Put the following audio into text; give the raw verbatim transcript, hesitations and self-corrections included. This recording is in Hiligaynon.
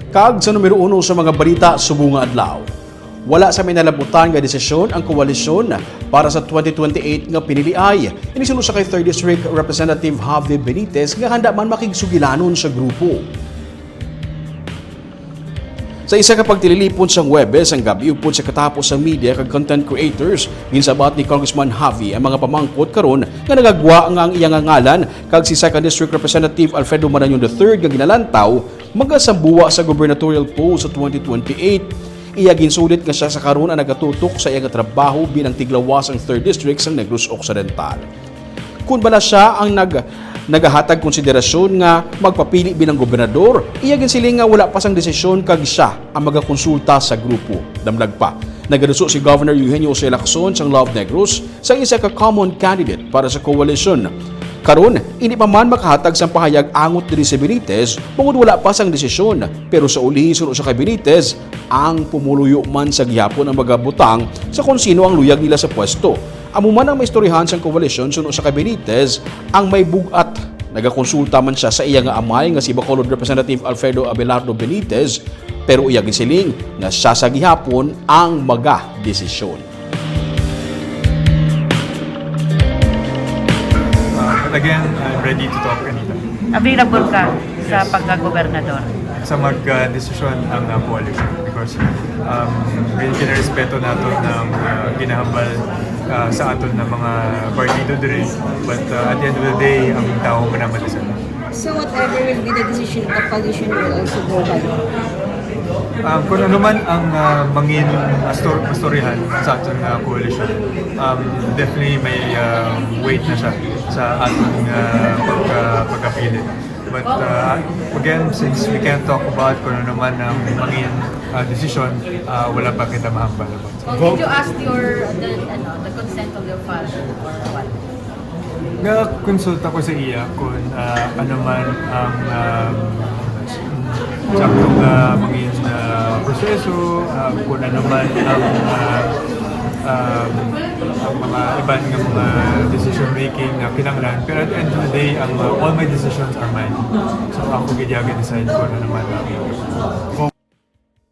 Kag sa numero uno sa mga balita subong nga adlaw, wala sa may nalabutan nga desisyon ang koalisyon para sa twenty twenty-eight nga piniliay. Ini suno sa kay third District Representative Javi Benitez nga handa man makigsugilanon sa grupo. Sa isa ka pagtililipon sa Huwebes ang gab-i upod sa katapos sa media kag content creators, ginsabat ni Congressman Javi ang mga pamangkot karon nga nagagwa nga ang iya nga ngalan kag si Second District Representative Alfredo Marañon the third nga ginalantaw magasambuwa sa gubernatorial poll sa twenty twenty-eight. Iya ginsulit nga sia sa karon ang nagatutok sa iya nga trabaho bilang tiglawas sang Third District sang Negros Occidental. Kon bala sia ang nag-, nagahatag konsiderasyon nga magpapili bilang gobernador, iya ginsiling nga wala pa sang desisyon kag sia ang magakonsulta sa grupo. Damlag pa, nagaduso si Governor Eugenio Jose Lacson sang Love Negros sang isa ka common candidate para sa koalisyon. Karon, hindi pa man makahatag sang pahayag angot diri si Benitez, bangod wala pa sang desisyon. Pero sa uli, suno sa kay Benitez, ang pumuluyo man sa gihapon ang magabutang sa kon sino ang luyag nila sa pwesto. Amo man ang maistoryahan sang koalisyon suno sa kay Benitez, ang may bug-at. Nagakonsulta man sia sa iya nga amay nga si Bacolod Representative Alfredo Abelardo Benitez, pero iya ginsiling nga sia sa gihapon ang magadesisyon. Uh, but again, I'm ready to talk anytime. Available ka sa Yes. pagkagobernador? Sa mag-desisyon ang uh, coalition because um, pinarespeto nato ang uh, ginahambal uh, sa aton na mga partido diri, but uh, at the end of the day, ang tao man ang madesisyon. So whatever will be the decision of the coalition will also go by. Um, kung ano man ang uh, mangin astor mastoryahan sa aton nga coalition, um, definitely may uh, weight na siya sa aton uh, pagka, pagkapili. But uh, again, since we can't talk about kung ano man ang mangin uh, desisyon, uh, wala pa kita mahambal about. Did you ask your the, ano, the consent of your father or what? Nakonsulta ko sa iya kung uh, ano man ang um, saktong uh, mangin uh, proseso, uh, kung ano man ang uh, um, ang mga iban nga mga decision making na kinahanglan. Pero at the end of the day, ang uh, all my decisions are mine. So ako gid ang decide kung ano man ang